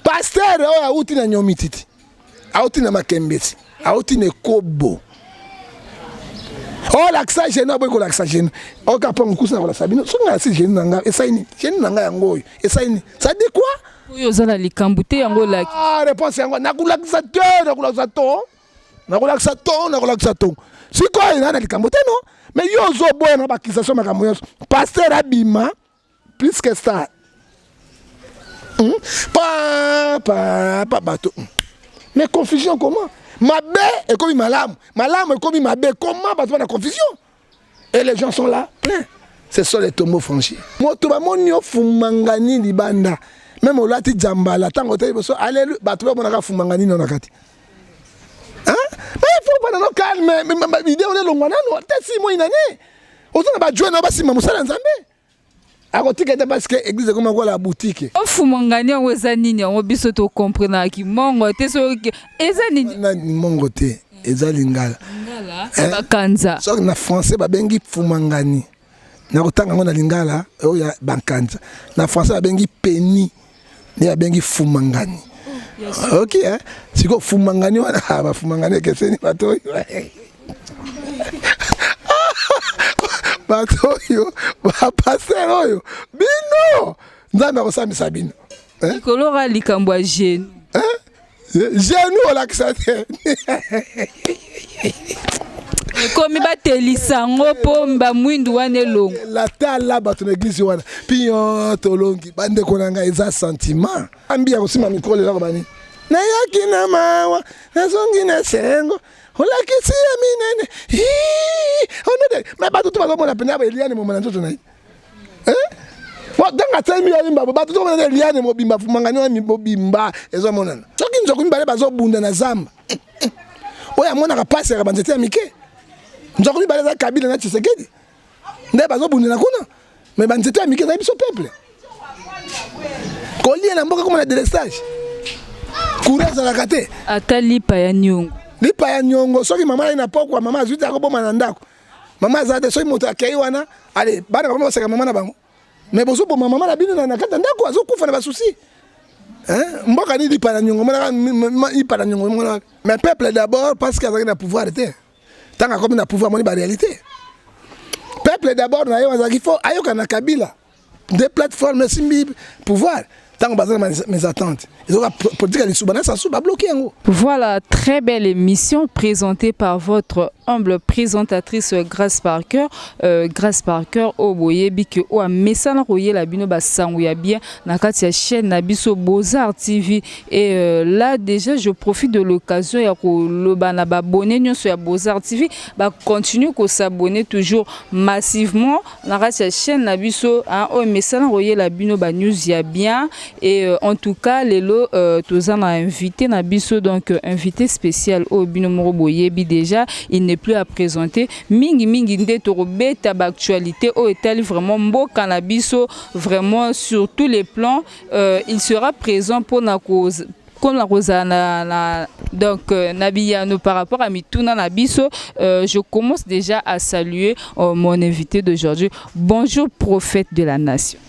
Pasteur oyo auti na nyomititi, auti na makembesi, auti na ekobo. Olakisa genou, aboyi kolakisa genou. Oka mpo mokusa na kolakisa bino. Soki nalakisi genou na ngai, esali nini? Genou na ngai yango oyo, esali nini? Ça dit quoi? Oyo oza na likambo te yango olaki. Ah, réponse yango nakolakisa te, nakolakisa to. Nakolakisa to, nakolakisa to. Sikoyo na na likambo te non? Mais yo ozoboya na bakisation makambo nyonso. Pasteur abima plus que ça. Pa pa pa bato. Mais confusion comment? Mabe ekomi malamu, malamu ekomi mabe. Comment bato na confusion? Et les gens sont là plein. Ce sont les tombeaux franchis. Moto bamoni yo fumangani libanda. Même olati jambala tango otali boso alelu bato bamonaka fumangani no na kati. Hein? Mais il faut pas nano calme, idée on est longwa nano, te si moi inane. Oza na ba joint na basimba mosala Nzambe. Akotika te parce que église ekoma kola boutique. Ofumangani yango eza nini yango biso to comprenaki mongo te soki eza nini? Na mongo te, eza lingala. Lingala, eh? Bakanza. Soki na français babengi fumangani. Na kotanga yango na lingala oyo ya bakanza. Na français babengi peni. Nde babengi fumangani. Ok, hein? Siko fumangani wana ba fumangani ekeseni bato oyo. Bato oyo ba pasteur oyo bino Nzambe akosambisa bino. Likolo ra likambo ya genou. Genou olakisa te. Ekomi batelisa yango mpo bamwindu wana elongo. Latala bato na eglise wana pion tolongi bandeko na ngai eza sentiment. Ambi ya kosimba mikro lelo akobani nayaki na mawa nazongi na esengo olakisi ya minene me bato to bazomona mpenza Eliane moma na nzoto na ye. Ntango atelemi ayimba bato tokomona Eliane mobimba fumangani wana mobimba ezomonana. Soki nzoku mibale bazobunda na zamba oyo amonaka pasi ya banzete ya mike, nzoku mibale eza Kabila na Tshisekedi nde bazobundela kuna, me banzete ya mike ezali biso peuple. Kolia na mboka koma na délestage, courant ezalaka te, ata lipa ya niongo, lipa ya niongo. Soki mama aye na pokwa, mama azwi te akoboma na ndako, mama aza te. Soki moto akei wana, ale bana bakoma baseka mama na bango, me bozoboma mama na bino na kati ya ndako, azokufa na basusi. Mboka nini lipa na niongo monaka lipa na niongo monaka. Mais peuple d'abord parce que azalaki na pouvoir te, ntango akomi na pouvoir amoni ba réalité. Peuple d'abord na ye azalaki fo ayoka na Kabila nde plateforme esimbi pouvoir. Ntango baza na mes attentes ezoka politique ya lisuba na sasu babloqué yango. Voilà, très belle émission présentée par votre humble présentatrice Grace Parker. Grace Parker oyo boyebi ke oyo amesana koyela bino basango ya bien na kati ya chaîne na biso Beaux-Arts TV. Et là déjà je profite de l'occasion ya koloba na babonné nyonso ya Beaux-Arts TV ba continue ko s'abonner toujours massivement na kati ya chaîne na biso, hein, oyo mesana koyela bino ba news ya bien. Et en tout cas lelo toza na invité na biso, donc invité spécial oyo bino moko boyebi déjà, il n'est plus à présenter. Mingi mingi nde tokobeta ba actualité oyo etali vraiment mboka na biso, vraiment sur tous les plans. Il sera présent mpona mpona kozala na donc na biyano par rapport à mituna na biso. Je commence déjà à saluer mon invité d'aujourd'hui. Bonjour prophète de la nation,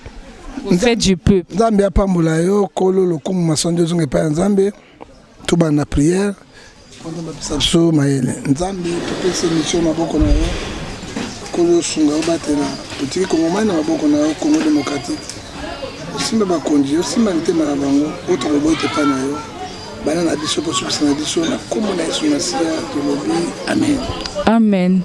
prophète du peuple. Nzambe apambola yo, kolo lokumu masonjo ezonga epai ya Nzambe. Tobanda na prière mpo Nzambe apesa biso mayele. Nzambe, topesi émission maboko na yo, kolo osunga, obatela. Totiki kongomani na maboko na yo, Congo démocratique. Osimba bakonzi, osimba mitema na bango, oyo tokoboyi te epai na yo. Bana na biso mpo sukisa na biso na nkombo na Yesu Masiya tolobi amen. Amen.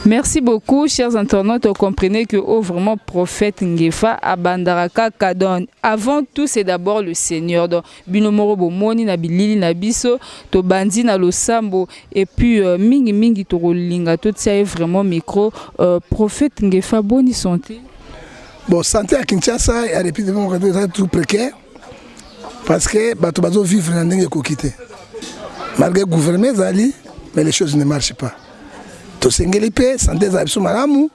Merci beaucoup, chers internautes. Vous comprenez que oh, vraiment, prophète Ngefa abandaka kaka. Donc, avant tout, c'est d'abord le Seigneur. Donc, bino moko bomoni na bilili na biso, tobandi na losambo et puis mingi mingi tokolinga totia ye vraiment micro. Prophète Ngefa, boni santé? Bon, santé à Kinshasa ya République démocratique eza tout précaire parce que bato bazo vivre na ndenge ekoki te. Malgré gouvernement ezali, mais les choses ne marchent pas. Tosengeli mpe santé ezala biso malamu,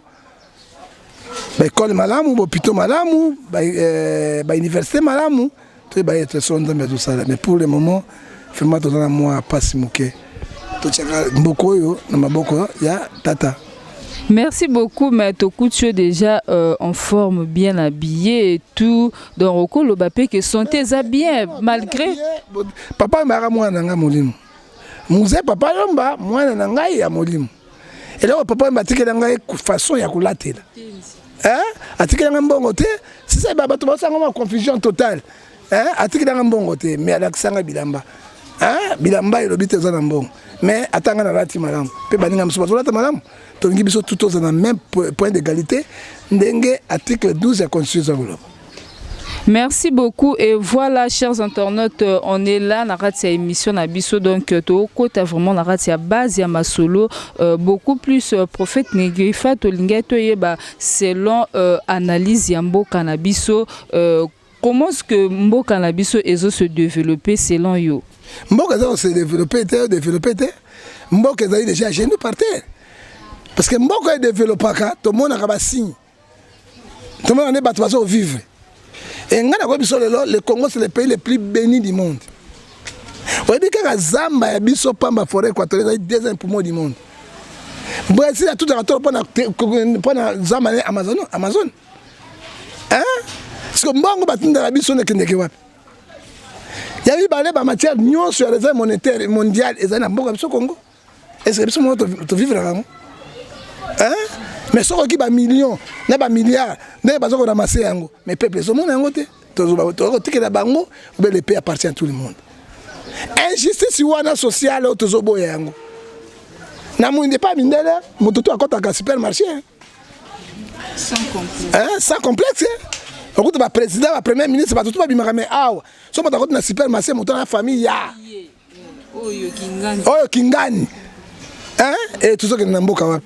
baekole malamu, bahôpitaux malamu, bauniversité malamu, toyeba ete so Nzambe azosala. Mais pour le moment vraiment toza na mwa pasi moke. Totiaka mboka oyo na maboko ya tata. Merci beaucoup, mais tokuti yo déjà en forme, bien habillé et tout. Donc okoloba pe que santé eza bien malgré. Papa Wemba mwana na ngai molimo. Mzee Papa Wemba mwana na ngai ya molimo. Eloko Papa Wemba atikela ngai façon ya kolatela. Hein? Atikela ngai mbongo te. Sisa ba bato basanga ma confusion totale. Hein? Atikela ngai mbongo te, mais alakisa ngai bilamba. Hein? Bilamba elobi te eza na mbongo. Mais ata ngai nalati malamu. Pe baninga mosusu bazolata malamu. Tolingi biso tout toza na même point d'égalité ndenge article 12 ya constitution eza koloba. Merci beaucoup et voilà, chers internautes, on est là na kati ya émission na biso. Donc tokota vraiment na kati ya base ya masolo, beaucoup plus prophète Ngefa. Tolingi toyeba selon analyse ya mboka na biso, comment est-ce que mboka na biso ezo se développer selon yo? Mboka eza se développer te, développer te. Mboka ezali déjà à genoux par terre. Parce que mboka edéveloppaka, tomonaka basigne. Tomonaka nde bato bazo vivre. Et ngai nakoyebi biso lelo, le Congo, c'est le pays le plus béni du monde. Oyebi kaka zamba ya biso pamba, forêt équatoriale, ezali deuxième poumon du monde. Brésil atutaka tolo mpona zamba ne Amazon, Amazon. Hein? Parce que mbongo batindaka biso nakendeke wapi? Ya mibale, bamatière nyonso ya réserve monétaire mondiale ezali na mboka biso Congo. Est ce que biso moko tovivre yango? Hein? Mais soki oki bamillion na bamilliard ndenge baza koramasser yango, mais peuple ezomona yango te. Tokotikela bango obe le pays appartient à tout le monde. Injustice wana sociale oyo tozoboya yango na moyinde pa mindele, moto to akɔtaka supermarché sans complexe, sans complexe. Okuta baprésident, bapremier ministre, bato to babimaka. Mais awa so moto akoti na supermarché, moto na famille ya oyo kingani e tozokende na mboka wapi?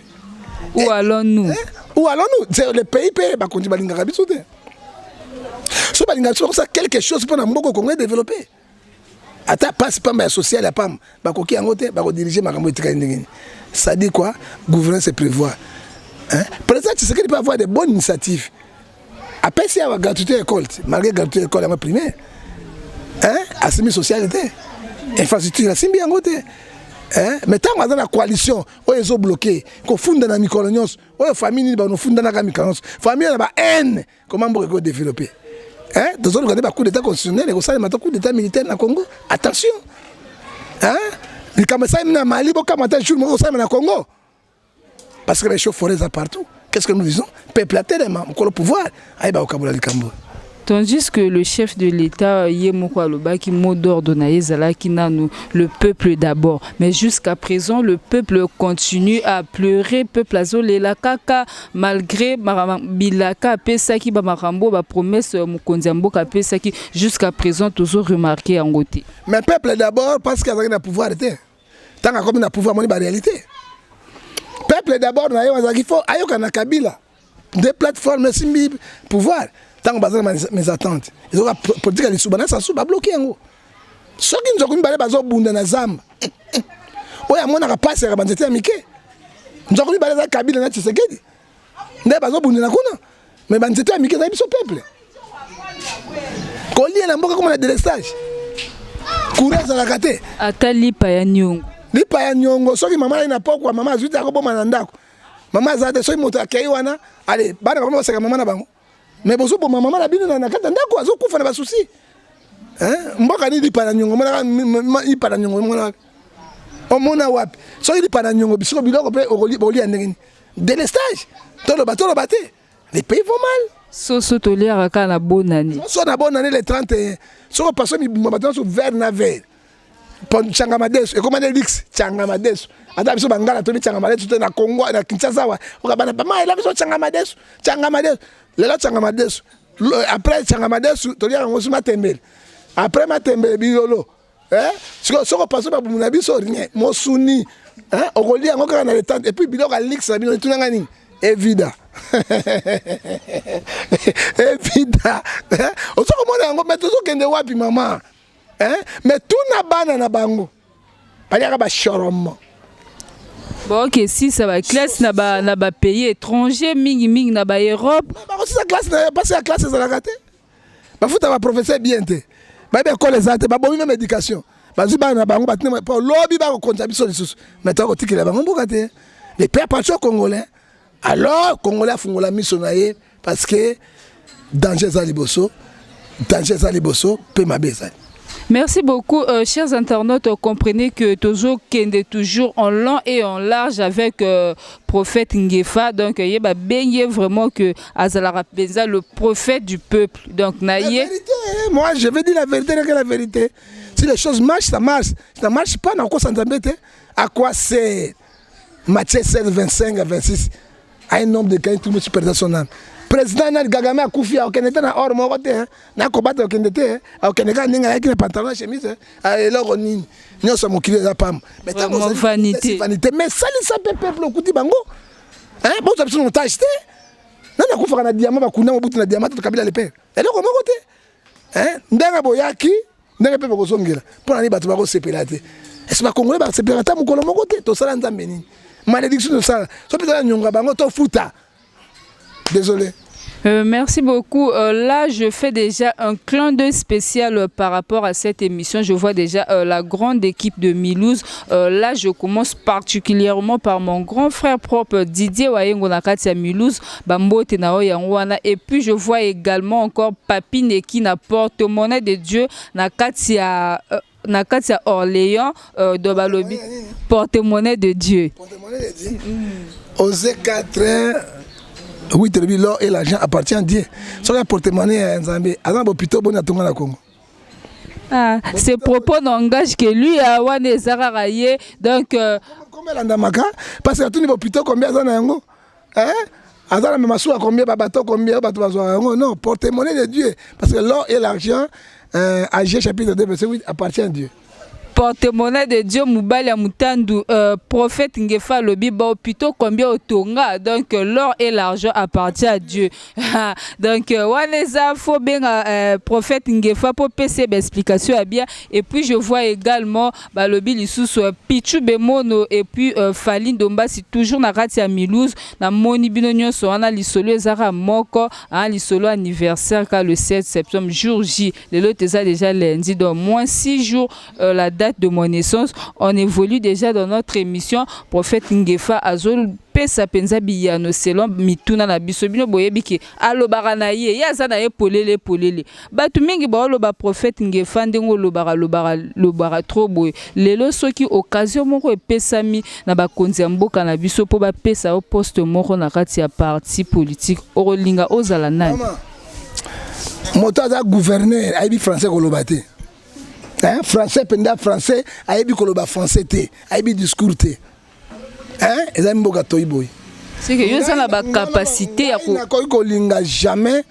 Où allons-nous? Où allons-nous? C'est le pays mpe bakonzi balingaka biso te. So balingaka biso, bakosala quelque chose mpo na mboka Kongo edéveloppe. Ata pasi pamba ya social ya pamba bakoki yango te. Bakodirige makambo etikali ndenge nini? Ça dit quoi? Gouverner, c'est prévoir, hein? Président Tshisekedi peut avoir de bonnes initiatives. Apesi awa gratuité école te, malgré gratuité école yango primaire, hein? Asimbi sociale te, infrastructure asimbi yango te, hein? Mais ntango aza na coalition oyo ezobloquer kofunda na mikolo nyonso, oyo famille nini banofundanaka mikolo nyonso, famille na ba haine, comment mboka ekodévelopper? Hein? Tozoluka nde bacoup d'état constitutionnel ekosalema to coup d'état militaire na Congo. Attention, hein? Likambo esalemi na Mali, bokamata jour moko kosalema na Congo, parce que baéchauffourée eza partout. Qu'est-ce que nous disons? Peuple atelema, mokolo pouvoir ayeba kokabola likambo. Tandis que le chef de l'État, ye moko alobaki, mot d'ordre na ye ezalaki nanu le peuple d'abord. Mais jusqu'à présent, le peuple continue à pleurer, peuple azolela kaka malgré bilaka apesaki, bamakambo, bapromesse mokonzi ya mboka apesaki, jusqu'à présent tozo remarquer yango te. Mais peuple d'abord parce que azalaki na pouvoir te. Ntango akomi na pouvoir, amoni baréalité. Peuple d'abord na ye azalaki fo ayoka na Kabila nde plateforme esimbi pouvoir. Ntango baza na mésentente, ezoka politique ya lisuba na sasu, babloquer yango. Soki nzoko mibale bazobunda na zamba, oyo amonaka mpasi yaka banzete ya mike. Nzoko mibale eza Kabila na Tshisekedi nde bazobundela kuna, mais banzete ya mike ezali biso peuple. Kolia na mboka koma na délestage, courant ezalaka te. Ata lipa ya niongo. Lipa ya niongo, soki mama aye na pokwa, mama azwi te, akoboma na ndako. Mama aza te. Soki moto akei wana, ale bana bakoma baseka mama na bango. Mais bozoboma mama na bino na kati ya ndako, azokufa na basusi. Mboka nini lipa na niongo? Omonaka lipa na niongo? Omona wapi? Omona wapi soki lipa na niongo? Bisiko biloko mpe okolia ndenge nini? Délestage, toloba toloba te, les pays vont mal. Soso toliaka kaka na bonani. Soso na bonani, le 31, soki opaso mibuma, bato nyonso vert na vert. Tyanga madeso ekoma nde luxe. Tyanga madeso, ata biso bangala toyebi tyanga madeso te. Na Congo, na Kinshasa awa, oka bana bama ela biso tyanga madeso, tyanga madeso. Lelo tyanga madeso, après tyanga madeso toliaka yango so matembele, après matembele bilolo. Soki opaso babumu na biso, rien. Mosuni okolia yango kaka na le temps. Et puis biloko ya luxe na bino, etunanga nini? Evida, evida. Ozo komona yango, mais tozokende wapi, mama? Mais tuna bana na bango, baliaka bashoromo. Baoke sisa baclasse na bapays étranger, mingimingi na baEurope. Bakosisa classe na mpasi ya classe ezalaka te. Bafuta baprofesseur bien te, bayebi ekole eza te, babomi même éducation. Bazwi bana na bango batine mpo lobi bakokonza biso lisusu. Mais tokotikela bango mboka te. Les pères parti congolais. Alors Congolais afungola miso na ye parce que danger eza liboso, danger eza liboso mpe mabe ezali. Merci beaucoup, chers internautes. Comprenez que toujours kende toujours en long et en large avec prophète Ngefa. Donc, il y a bien vraiment que azala mpenza le prophète du peuple. Donc, na la vérité, hein, moi je vais dire la vérité, que la vérité. Si les choses marchent, ça marche. Si ça marche pas, nakosa Nzambe te. À quoi c'est Matthieu 16, 25 à 26? À un homme de Caïn, tout le monde perdra son âme. Président nani Kagame akufi, akokende te na or moko te, nakobata okende te, akokende kaka ndenge ayaki na pantalon na chemise. Eloko nini nyonso ya mokili eza pamba. Vanité. Vanité. Mais salisa mpe peuple okuti bango, bozwa biso na otage te. Nani akufaka na diamant? Bakunda Mobutu na diamant to Kabila le père? Eloko moko te. Ndenge boyaki, ndenge mpe bokozongela. Mpo na nini bato bakosepela te? Ese bakongole basepelaka ata mokolo moko te? Tosala Nzambe nini? Malédiction tosala so mpe tala nyongo ya bango tofuta. Désolé. Merci beaucoup. Là, je fais déjà un clin d'œil spécial par rapport à cette émission. Je vois déjà la grande équipe de Milouz. Là, je commence particulièrement par mon grand frère propre Didier Wayengo na kati ya Milouz, bambote na oyo yango wana. Et puis, je vois également encore Papi Neki na porte-monnaie de Dieu na kati ya Orléans, de balobi porte-monnaie de Dieu. Porte-monnaie de Dieu. Osée 4 8 elobi: l'or et l'argent appartient à Dieu. Soki porte-monnaie ya Nzambe aza na bopito boni atonga na Congo? Ah, ces propos n'engagent que lui, wana eza kaka ye. Donc Combien elandamaka? Parce que atuni bopito combien aza na yango, aza na masuwa combien, babato combien, bato bazwaka yango. Non, porte-monnaie de Dieu, parce que l'or et l'argent, Aggée chapitre 2 verset 8, appartient à Dieu. Porte-monnaie de Dieu, mobali ya mutandu, prophète Ngefa alobi bahôpitaux combien otonga. Donc l'or et l'argent appartient à Dieu. Donc wana eza fo benga prophète Ngefa mpo pesa ye baexplication ya bien. Et puis je vois également balobi lisusu Pichu Bemono et puis Fali Ndombasi, toujours na kati ya Milouse. Namoni bino nyonso wana. Lisolo ezaka moko, hein, lisolo anniversaire ka le 7 septembre, jour J. Lelo eza déjà lundi, donc moins 6 jours, la date de mon naissance. On évolue déjà dans notre émission. Prophète Ngefa azopesa mpenza biyano selon mituna na biso. Bino boyebi ke alobaka na ye, ye aza na ye polele polele. Bato mingi baoloba: prophète Ngefa, ndenge olobaka lobaka lobaka trop boye, lelo soki occasion moko epesami na bakonzi ya mboka na biso mpo bapesa yo poste moko na kati ya parti politique, okolinga ozala nani? Moto aza gouverneur ayebi français koloba te, hein? Français mpenza, français ayebi koloba français te, ayebi discours te, hein? Ezali mboka toyi boye. Seke yo oza na bacapacité ya Nakoki kolinga jamais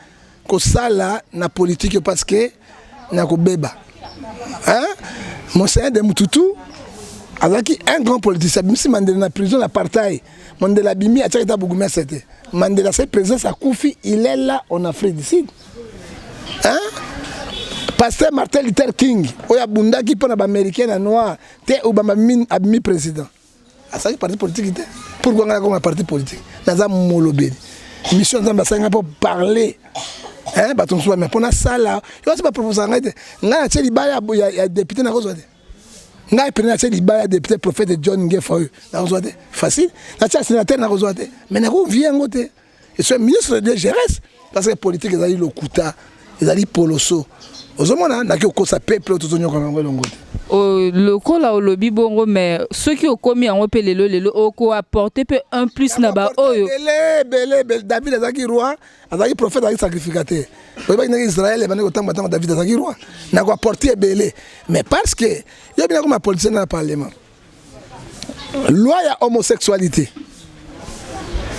kosala na politique parce que nakobeba, hein? Monseigneur de Mututu azalaki un grand politicien. Abimisi Mandela na prison na apartheid. Mandela abimi, atiaki ta bourgmestre te. Mandela asali présidence, akufi, il est là en Afrique du Sud, hein? Pasteur Martin Luther King oyo abundaki mpo na baaméricain na noir te, Obama abimi président, asalaki parti politique te. Pourquoi ngai nakoma parti politique? Naza molobeli, mission Nzambe asali ngai mpo parler, bato mosusu bamea mpo nasala yo asi baproposaka ngai te. Ngai natie libaya ya député, nakozwa te. Ngai pene natie libaya ya député, prophète John Ngefa oyo, nakozwa te. Facile. Natie ya sénateur, nakozwa te. Mais nakovie yango te. Eso ministre de jeunesse, parce que politique ezali lokuta, ezali poloso. Ozomona naki okosa peuple oyo tozonyoka yango elongo te. Lokola olobi bongo, mais soki okomi yango mpe lelo lelo, okoapporte mpe un plus na baoyo. Ebele ebele ebele. David azalaki roi, azalaki prophète, azalaki sacrificateur. Oyebaki ndenge Israel ebandi kotamba ntango David azalaki roi. Nakoapporte ebele, mais parce que yo bina koma politicien na parlement, loi ya homosexualité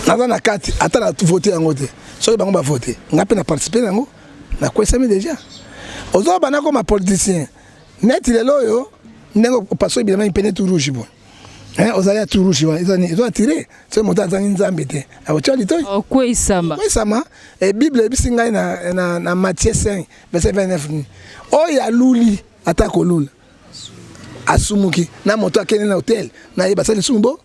naza na kati, ata na vote yango te. Soki bango bavote, nga mpe na participe yango, nakwesami déjà. Ozoba nakoma politicien neti lelo oyo ndenge opaso bilamba pene tout rouge boye, ozali ya tout rouge wana ezo atire. Soki moto azangi Nzambe te, akotia litoi. Okweyisama. Okweyisama. E Bible eyebisi ngai na Matthieu 5 verset 29 nini? Oyo aluli ata kolula asumuki na moto akende na hotel nayeba asali lisumu bo.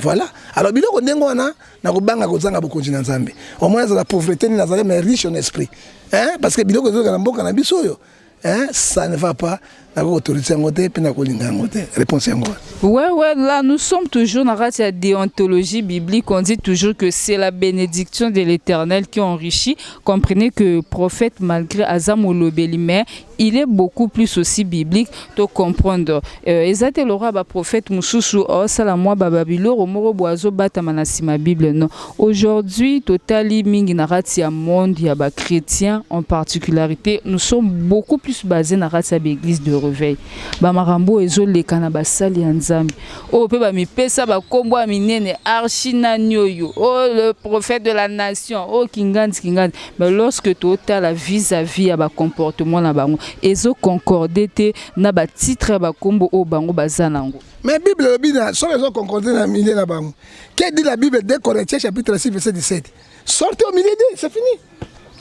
Voilà. Alors biloko ndenge wana, nakobanga kozanga bokonzi na Nzambe. Omoni azala pauvreté nini azali, mais riche en esprit, hein? Parce que biloko ezoyoka na mboka na biso oyo, hein, ça ne va pas. Nakoki autorité yango te mpe nakolinga yango te. Réponse yango. Ouais, là nous sommes toujours dans la déontologie biblique. On dit toujours que c'est la bénédiction de l'Éternel qui enrichit. Comprenez que prophète, malgré aza molobeli, mais il est beaucoup plus aussi biblique to comprendre. Eza te lokola ba prophète mosusu osala mwa ba babiloko moko boye azobatama na nsima Bible. Non. Aujourd'hui, totali mingi na kati ya monde ya ba chrétien en particularité, nous sommes beaucoup plus basés na kati ya ba église de réveil. Bamakambo oyo ezoleka na basali ya Nzambe oyo mpe bamipesa bakombo ya minene, archi nani oyo, oh, le prophète de la nation, oyo kingandi kingandi, mais lorsque totala vis-à-vis ya bacomportement na bango, ezoconcorde te na batitre ya bakombo oyo bango baza nango. Mais Bible elobi na soki ezoconcorde na milieu na bango. Que dit la Bible? 2 Corinthiens chapitre 6 verset 17: sortez au milieu d'eux, c'est fini.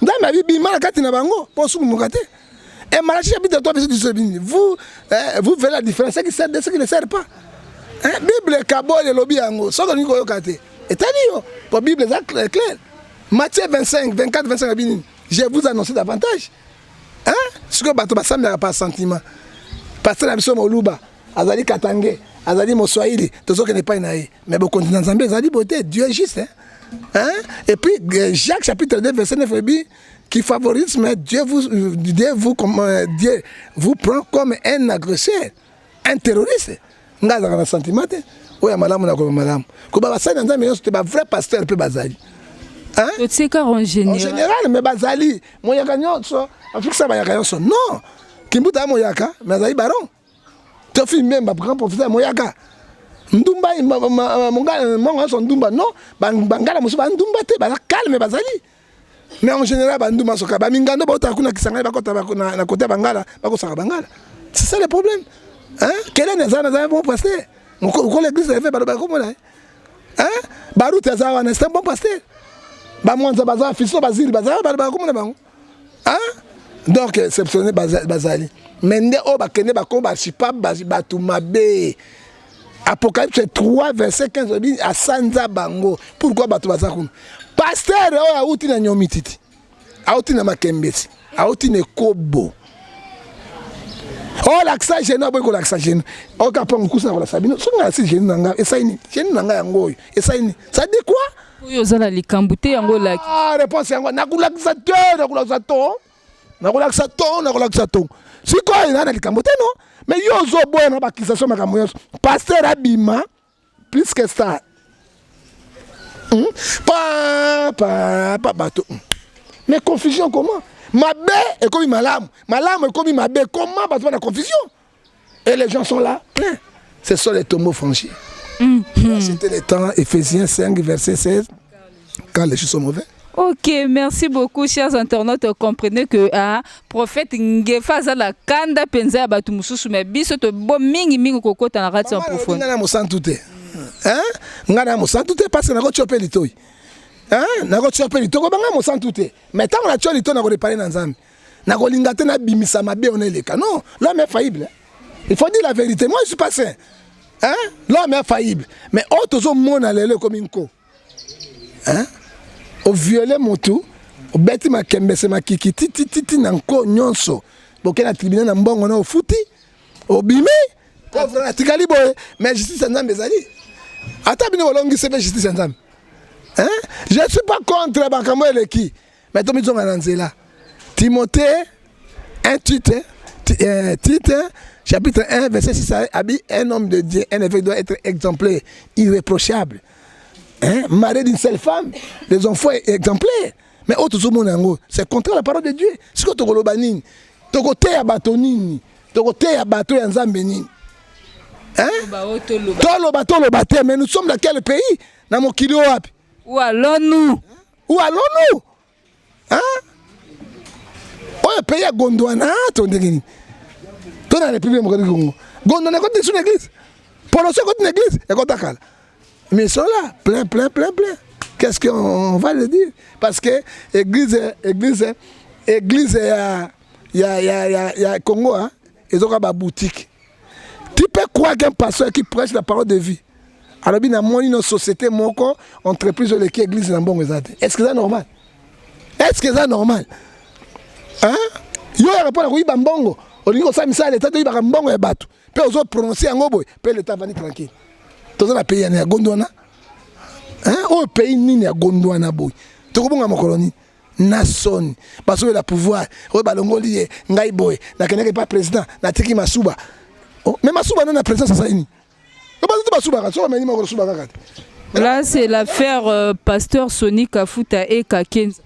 Nzambe abi bima na kati na bango mpo osukumuka te. Et Malachie chapitre 3 verset 18, vous verrez la différence, ce qui sert de ce qui ne sert pas. Hein? Bible kabole elobi yango, soki olingi koyoka te, etali yo, po Bible eza clair. Matthieu 25, 24, 25 abi nini? Je vous annonce davantage. Hein? Sikoyo bato basambelaka par sentiment. Pasteur na biso moluba, azali katange, azali moswahili, tozokende epai na ye. Mais bokonzi na Nzambe ezali boye te, Dieu est juste. Hein? Hein? Et puis Jacques chapitre 2 verset 9 ebi qui favorise, mais Dieu vous prend comme un agresseur, un terroriste. Nga azalaka na sentiment te. Oyo ya malamu na koloba malamu. Koba basali na Nzambe nyonso te, ba vrai pasteur mpe bazali. Hein? Totika en En général. Général, mais bazali. Moyaka nyonso, afikisa bayaka nyonso. Non. Kimbuta ya moyaka, mais azali baron. Tofi Mbemba, grand professeur ya moyaka. Ndumba mongo nyonso ndumba non, bangala mosusu bandumba te, baza calme bazali. Mais en général bandumba soka bamingando bautaka kuna Kisangani bakota na côté ya bangala bakosaka bangala. C'est ça le problème. Hein? Kelene aza na bon pasteur. Mokolo église réveil balobaka komona. Hein? Baruti aza wana, c'est un bon pasteur. Bamwanza baza, fiso bazili baza balobaka komona bango. Hein? Donc exceptionnel bazali. Mais nde oyo bakende bakoma basipa bato mabe. Apocalypse 3 verset 15 obi asanza bango. Pourquoi bato baza kuna? Pasteur oyo auti na nyomi titi, auti na makembesi, auti na ekobo. Olakisa genou, aboyi kolakisa genou. Oka mpo mokusu na kolakisa bino. Soki nalakisi genou na ngai, esali nini? Genou na ngai yango oyo esali nini? Ça dit quoi? Oyo oza na likambo te, yango olaki. Ah, réponse yango nakolakisa te, nakolakisa to, nakolakisa to, nakolakisa to. Sikoyo na likambo te, non, mais yo ozoboya na baccusation makambo nyonso. Pasteur abima plus que ça. Pa pa pa bato. Mais confusion comment? Mabe ekomi malamu, malamu ekomi mabe. Comment bato bana confusion? Et les gens sont là plein. Ce sont les tombeaux franchis. C'était le temps, Ephésiens 5 verset 16, quand les choses sont mauvaises. Ok, merci beaucoup, chers internautes. Comprenez que ah, prophète Ngefa aza na kanda penza ya bato mosusu, mais biso to bo mingi mingi kokota na kati ya profond. Nga na mosantu te. Hein? Nga na mosantu te parce que nakotia mpe litoi. Hein? Nakotia mpe litoi kobanga mosantu te. Mais ntango natia litoi nakoréparer na Nzambe. Nakolinga te nabimisa mabe ona eleka. Non, l'homme est faillible. Il faut dire la vérité. Moi, je suis pas saint. Hein? L'homme est faillible. Mais oyo tozomona lelo ekomi nko. Hein? Oviole motu, obeti makembese makiki titititi na nko nyonso, boke na tribunal na mbongo na ofuti, obimi pauvre atikali boye. Mais justice ya Nzambe ezali, ata bino bolongisi mpe justice ya Nzambe. Hein? Je suis pas contre makambo eleki, mais tomizonga na nzela. Timothée 1 Tite, Tite chapitre 1 verset 6 abi un homme de Dieu, un évêque doit être exemplaire, irréprochable, hein? Marié d'une seule femme, les enfants exemplaires. Mais oyo tozomona yango, c'est contraire à la parole de Dieu. Sikoyo tokoloba nini? Tokoteya bato nini? Tokoteya bato ya Nzambe nini? Hein? Toloba toloba te, mais nous sommes dans quel pays? Na mokili oyo wapi? Où allons-nous? Où allons-nous? Hein? Oyo pays ya Gondwana to ndenge nini? To na République démocratique du Congo, Gondwana ekoti lisu na église, poloso ekoti na église, ekota kala, mais ils sont là plein plein plein plein. Qu'est-ce qu'on va le dire? Parce que église ya Congo, hein, ezoka ba boutique. Tu peux croire qu'un pasteur qui prêche la parole de vie alobi namoni na société moko, entreprise oleki église na mbongo eza te? Est ce que eza normal? Est ce que eza normal? Hein? Yo yaka mpona koyiba mbongo. Olingi kosala misala leta, toyibaka mbongo ya bato mpe ozoprononce yango boye, mpe leta avandi tranquille. Toza na pays ya Gondwana, oyo pays nini ya Gondwana boye? Tokobonga mokolo nini? Na soni, bazowela pouvoir oyo balongoli ye. Ngai boye nakendaki epa président, natiki masuba. Oh, mais masuba nani na présidence asali nini? Bato te basubaka, soki bameli moko suba kaka te. Là, c'est l'affaire pasteur Sony Kafuta et Kakenza.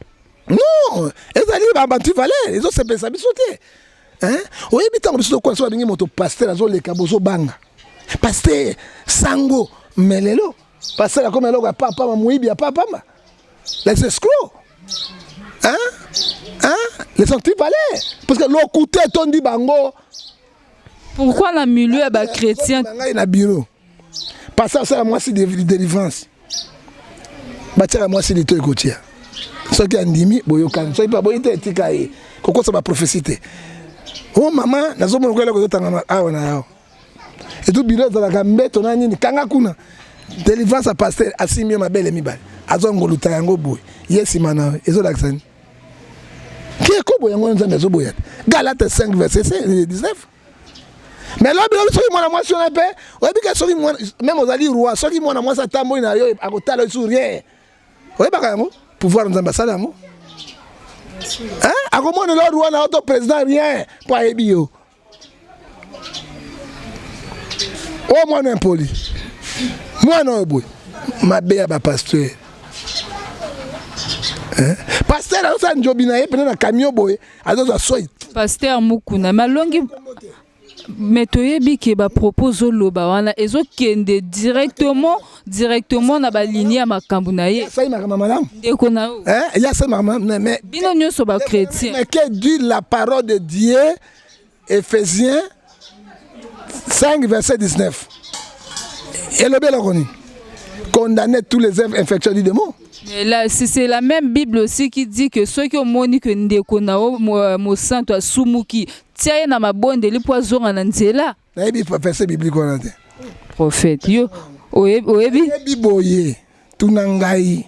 Non, ezali baantivaleur, ezosepelisa biso te. Oyebi, ntango biso tokola, so babengi moto pasteur, azoleka, bozobanga pasteur sango. Mais lelo pasteur akomi eloko ya papama, moyibi ya papama, les escrocs, hein? Hein? Les antivaleurs, parce que lokuta etondi bango. Pourquoi na milieu ya bachrétien? Na ngai na bureau, pasteur asala mwasi délivrance, batiaka mwasi lito ekotia. Soki andimi, boyokani. Soki mpe aboyi te, etika ye. Kokosa baprophétie te. O mama, nazomona koyela kozotanga awa na awa etu biro ezalaka mbeto na nini, kanga kuna. Délivrance ya pasteur, asimbi yo mabele mibale, azongoluta yango boye, ye nsima na yo ezolakisa nini? Kiekobo yango Nzambe azoboya te. Galate 5 verset 19. Mais lobi lobi, soki mwana mwasi wana mpe oyebi ke soki même ozali roi, soki mwana mwasi atamboli na yo, akotala yo sur rien. Oyebaka yango, pouvoir Nzambe asala yango, akomonela roi na yo to président rien, mpo ayebi yo. Oyo mwana impoli, mwana oyo boye, mabe ya bapasteur. Pasteur azosala njobi na ye mpena na camion boye, azozwa soi. Pasteur Mukuna malongi, mais toyebi ke bapropos ozoloba wana ezokende directement na baligne ya makambo na ye. Asali makambo malamu. Ndeko na yo. Ye asali makambo, mais bino nyonso bachrétien. Mais que dit la parole de Dieu? Éphésiens 5 verset 19 elobi eloko nini? Condamner tous les œuvres infectieuses du démon. Mais là, c'est la même Bible aussi qui dit que soki omoni que ndeko na yo mosantu asumuki, tia ye na mabondeli mpo azonga na nzela. Nayebi verset biblique wana te. Prophète, yo oyebi? Oyebi boye, tuna ngai.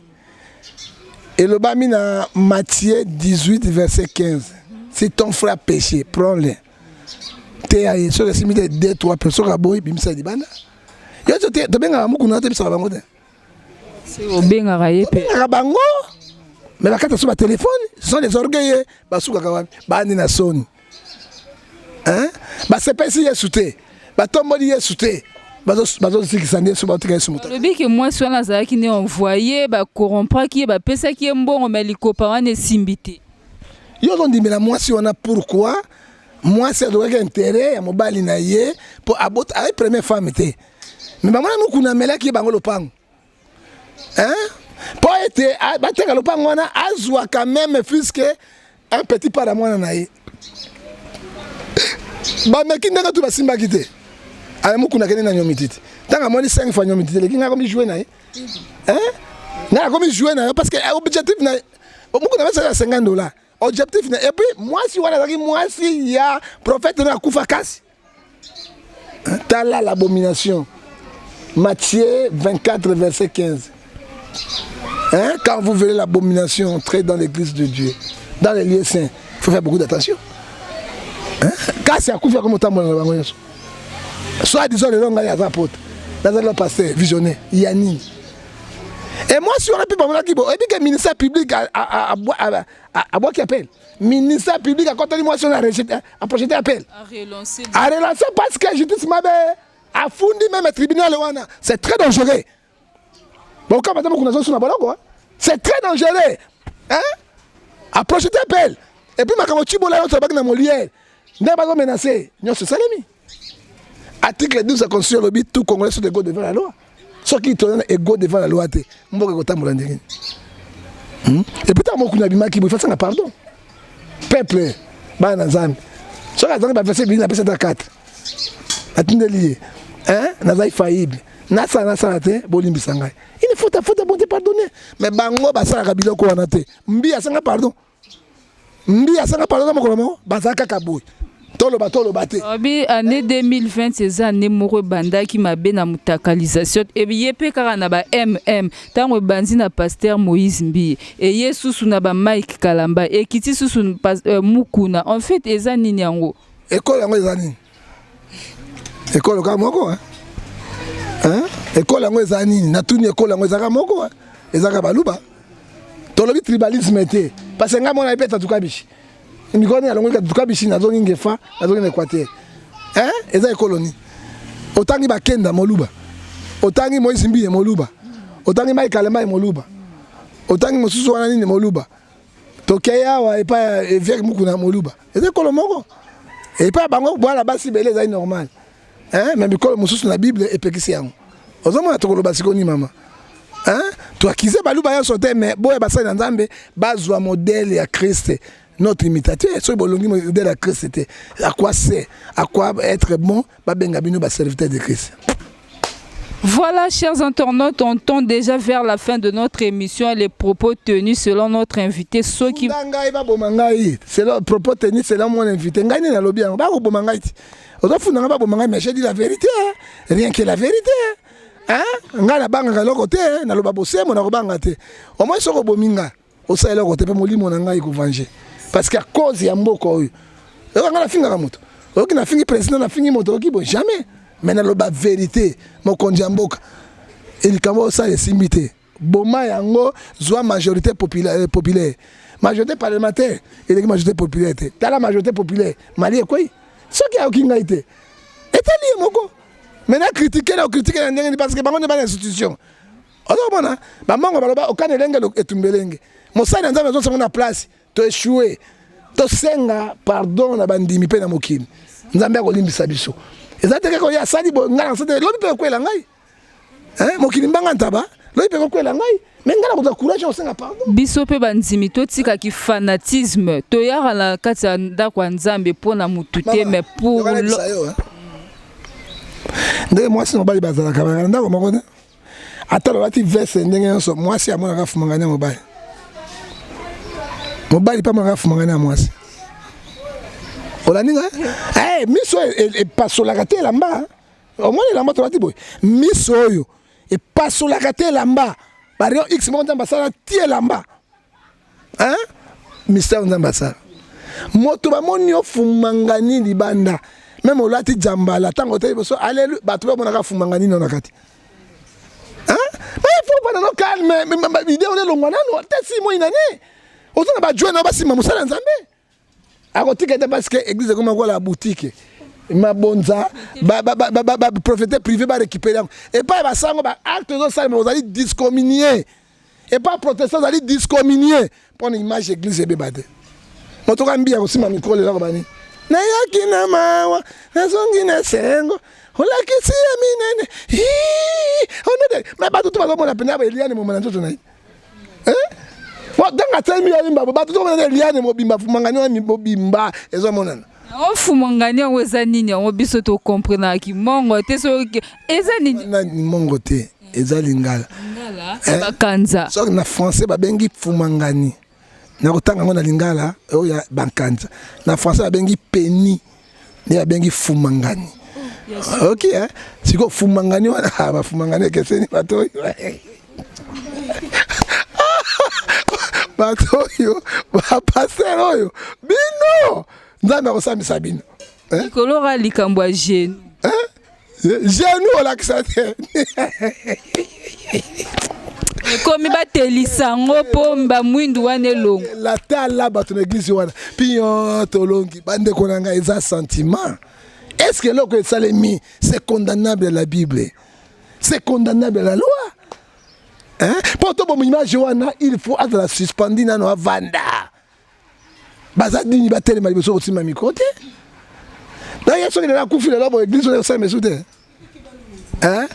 Elobami na Matthieu 18 verset 15: si ton frère péché, prends-le, teya ye. Soki esimbi te, deux, trois pe, soki aboyi, bimisa libanda. Yo tobengaka Mukuna, tobisaka bango te. Obengaka ye mpe? Tobengaka bango, mais bakata so batelefone. Ce sont les orgueilleux. Basukaka wapi? Bandi na soni. Basepesi Yesu te, batomboli Yesu te, bazozikisa nde Yesu, baotika Yesu moto. Alobi ke mwasi wana azalaki nde envoyé, bakorompraki ye, bapesaki ye mbongo, mais likopa wana esimbi te. Yo ozondimela mwasi wana pourquoi? Mwasi azokaki intérêt ya mobali na ye, mpo abota, aye première femme te. Mais bamona Mokuna amelaki ye bango lopango mpo ete bateka lopango wana, azwaka même puisque un petit part ya mwana na ye. Bameki ndenge tu, basimbaki te. Aya Mokuna akende na nyomi titi. Ntango amoni 5 fois nyomi titi eleki, ngai akomi jouet na ye, ngai akomi jouet na ye, parce que objectif na Mokuna basala 50 $. Objectif na, et puis mwasi wana azalaki mwasi ya prophète na akufa. Kasi tala l'abomination, Matthieu 24 verset 15, hein? Quand vous verrez l'abomination entrer dans l'église de Dieu, dans les lieux saints, il faut faire beaucoup d'attention, hein? Kasi akufi, akomi otambola na bango nyonso. Soit disant lelo ngai aza apôtre, nazali pasteur visionnaire ya nini? E mwasi wana mpe bamonaki bo, oyebi ke ministère public abwaki appel. Ministère public akɔtali mwasi wana, aprojeté appel, arelancé, parce que justice mabe afundi même tribunal wana. C'est très dangereux. Bokaba ta Mokuna azosuna boloko, c'est très dangereux, hein? Aprojeté appel et puis makambo Cibola nyonso abaki na Molière, nde bazomenace nyonso esalemi. Article 12 ya constitution elobi: tout Congolais sont égaux devant la loi. Soki toza na égaux devant la loi te, mboka ekotambola ndenge nini? Et puis ntango Mokuna abimaki boye, fasanga pardon, peuple, bana na Nzambe. Soki azangi baverset bili, napesi ata 4, natindeli ye: nazali faillible, nasala nasala te, bolimbisa ngai. Il faut ta faute bon te pardonner. Mais bango basalaka biloko wana te. Mbi asanga pardon, mbi asanga pardon na mokolo moko. Baza kaka boye, toloba toloba te. Obi année 2020 eza année moko ebandaki mabe na mutakalisation. Ye mpe kaka na ba mm, ntango ebandi na pasteur Moïse Mbiye, eye susu na ba Mike Kalamba, ekiti susu Mukuna. En fait, eza nini yango? Ekolo yango eza nini? Ekolo kaka moko hein? Hein? Ekolo yango eza nini? Natuni ekolo yango ezaka moko hein? Ezaka baluba. Tolobi tribalisme te. Parce que ngai mwana epeta tukabishi. Mikolo nini alongoli tukabishi nazongi Ngefa, nazongi na Equateur. Hein? Eza ekolo nini? Otangi Bakenda Moluba. Otangi Moïse Mbiye Moluba. Otangi Mike Kalembay Moluba. Otangi mosusu wana nini Moluba. Tokei awa epai ya évêque Mukuna Moluba. Eza ekolo moko. Epai ya bango bwala basi bele ezali normal. Hein? Mais mikolo mosusu na Bible epekisi yango. Ozomona tokoloba sikoyo nini mama? Hein? Toakize baluba nyonso te mais boya basali na Nzambe bazwa modèle ya Christ notre imitateur. Soki bolongi modèle ya Christ te, à quoi c'est? À quoi être bon? Babenga bino ba serviteur de Christ. Voilà, chers internautes, on tend déjà vers la fin de notre émission. Les propos tenus selon notre invité, ceux qui... Ngai baboma ngai, selon propos tenus selon mon invité. Ngai nde nalobi yango, bakoboma ngai ti. Ozofunda ngai baboma ngai, mais j'ai dit la vérité, hein. Rien que la vérité. Hein? Ngai nabangaka eloko te, hein. Naloba bosemo nakobanga te. Au moins soki obomi ngai, osala eloko te mpe molimo na ngai ekovange. Parce que à cause ya mboka oyo, oyoka ngai nafingaka moto. Oyoki nafingi président, nafingi moto, oyoki boye, jamais. Mais naloba vérité, mokonzi ya mboka. Likambo osala esimbi te. Boma yango, zwa majorité populaire, populaire. Majorité parlementaire, eleki majorité populaire te. Tala majorité populaire, Mali ekwei. Soki ayoki ngai te, etali ye moko. Maintenant critiquer na critiquer na ndenge ni parce que bango nde bana institution. Ozomona bamongo baloba okana elenge etumba elenge. Mosali na Nzambe azosanga na place, to échouer. Tosenga pardon na bandimi mpe na mokili. Nzambe akolimbisa biso. Eza te kaka oyo asali boye ngai na sate lobi mpe ekwela ngai. Hein, mokili mbanga ntaba lobi mpe ekokwela ngai. Mais ngai nakozwa courage ya kosenga pardon. Biso mpe bandimi totikaki fanatisme, toyaka na kati ya ndako ya Nzambe mpo na mutu te, mais pour Yoka nayebisa yo, hein. Ndenge mwasi na mobali bazalaka bazalaka na ndako moko te. Ata balati veste ndenge nyonso, mwasi amonaka fumangani ya mobali, mobali mpe amonaka fumangani ya mwasi. Olandi nga? Eh, miso epasolaka te elamba. Omoni elamba tolati boye, miso oyo epasolaka te elamba. Ba rayon X moko Nzambe asala ti elamba. Hein? Mystère Nzambe asala. Moto bamoni yo fumangani libanda. Même olati jambala ntango otali liboso alelu bato bamonaka fumangani no na kati. Hein? Mais il faut pas no calme, idée ole longwa nano te si moi nani. Oza na ba joint na basimba mosala Nzambe. Akotika te parce que église ekoma kola boutique. Mabonza ba ba ba ba, ba prophète privé ba récupérer yango. Epai basango ba acte ezosalema ozali discommunié. Epai protestant ozali discommunié mpo na image église ebeba te. Moto ka mbiya kosimba micro lelo akobani. Nayaki na mawa, nazongi na esengo. Olakisi ya minene. Hii, onode. Mais bato tu bazomona mpenza ba Eliane moma na nzoto na ye. Eh? Bon, ntango atelemi ayimba bato tokomona Eliane mobimba fumangani wana mobimba ezomonana. Yango fumangani yango eza nini yango biso tokomprenaki mongo te soki eza nini? Na mongo te, eza lingala. Lingala, eh? Bakanza. Soki na français babengi fumangani. Na kotanga yango na lingala oyo ya bankanza. Na français babengi peni. Nde babengi fumangani. Ok, hein? Siko fumangani wana, ah, ba fumangani ekeseni bato oyo. Bato oyo, ba pasteur oyo, bino Nzambe akosambisa bino. Hein? Likolo ra likambo ya genou. Hein? Genou olakisa te. Ekomi batelisa yango mpo bamwindu wana elongo. La tala bato na eglise wana pion tolongi bandeko na ngai eza sentiment. Est-ce que eloko esalemi c'est condamnable à la Bible, c'est condamnable à la loi. Hein? Po to bomo image wana il faut azala suspendu nano avanda. Baza dini batelema liboso kosimba micro te. Donc ye soki lelo akufi lelo boye église oyo osala mesu te. Hein?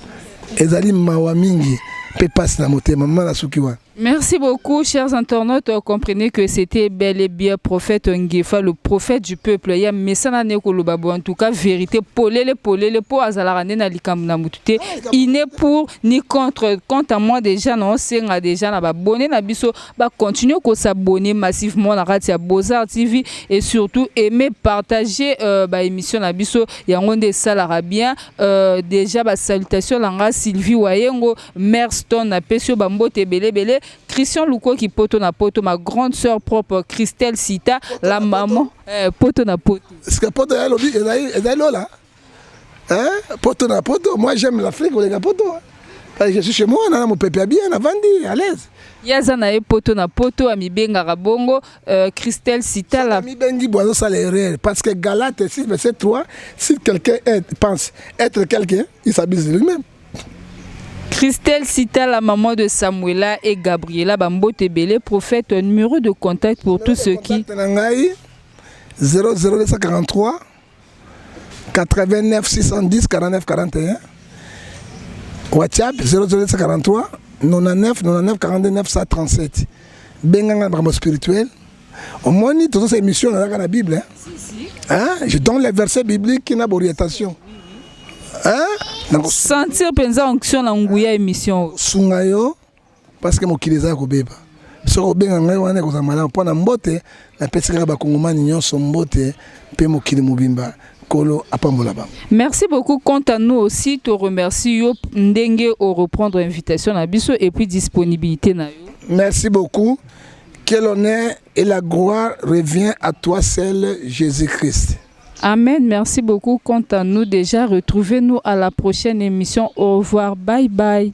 Ezali mawa mingi pe pasi na motema mama na suki wana. Merci beaucoup, chers internautes. Comprenez que c'était bel et bien prophète Ngefa, le prophète du peuple. Ya mesana ne koloba bo en tout cas vérité polele polele po azalaka nde na likambo na mutu te. Il n'est pour ni contre. Quant à moi déjà na osenga déjà na ba abonné na biso ba continuer ko s'abonner massivement na kati ya Beaux-Arts TV et surtout aimer partager ba émission na biso yango nde esalaka bien. Déjà ba salutation na nga Sylvie Wayengo, Mère Stone na pesi yo ba mbote ebele ebele. Christian Lukoki poto na poto, ma grande sœur propre Christelle Sita, la maman poto na poto. Parce que poto ya lobi ezali lola. Hein? Poto na poto, moi j'aime l'Afrique koleka poto. Parce que je suis chez moi, na mopepe ya bien, navandi à l'aise. Ye aza na ye poto na poto, amibengaka bongo Christelle Sita la Mibengi bo azosala erreur parce que Galate 6 verset 3, si quelqu'un pense être quelqu'un, il s'abuse de lui-même. Christelle Sita, la maman de Samuela et Gabriela, bambote ebele. Prophète, un numéro de contact pour tous ceux qui Contact na ngai 00243 89 610 49 41, WhatsApp 00243 99 99 42 937. Benganga na makambo spirituel. Omoni, tozosala émission, nazalaka na Bible, hein? Hein? Je donne les versets bibliques na orientation, hein? Sentir mpenza onction na nguya émission. Sunga yo parce que mokili eza ya kobeba. Soki obenga ngai wana, ekozala malamu. Mpo na mbote, napesi kaka bakongomani nyonso mbote mpe mokili mobimba. Nkolo apambola bango. Merci beaucoup. Quant à nous aussi, te remercie yo ndenge o reprendre invitation na biso et puis disponibilité na yo. Merci beaucoup. Que l'honneur et la gloire revient à toi seul, Jésus-Christ. Amen. Merci beaucoup. Quant à nous déjà, retrouvez-nous à la prochaine émission. Au revoir. Bye bye.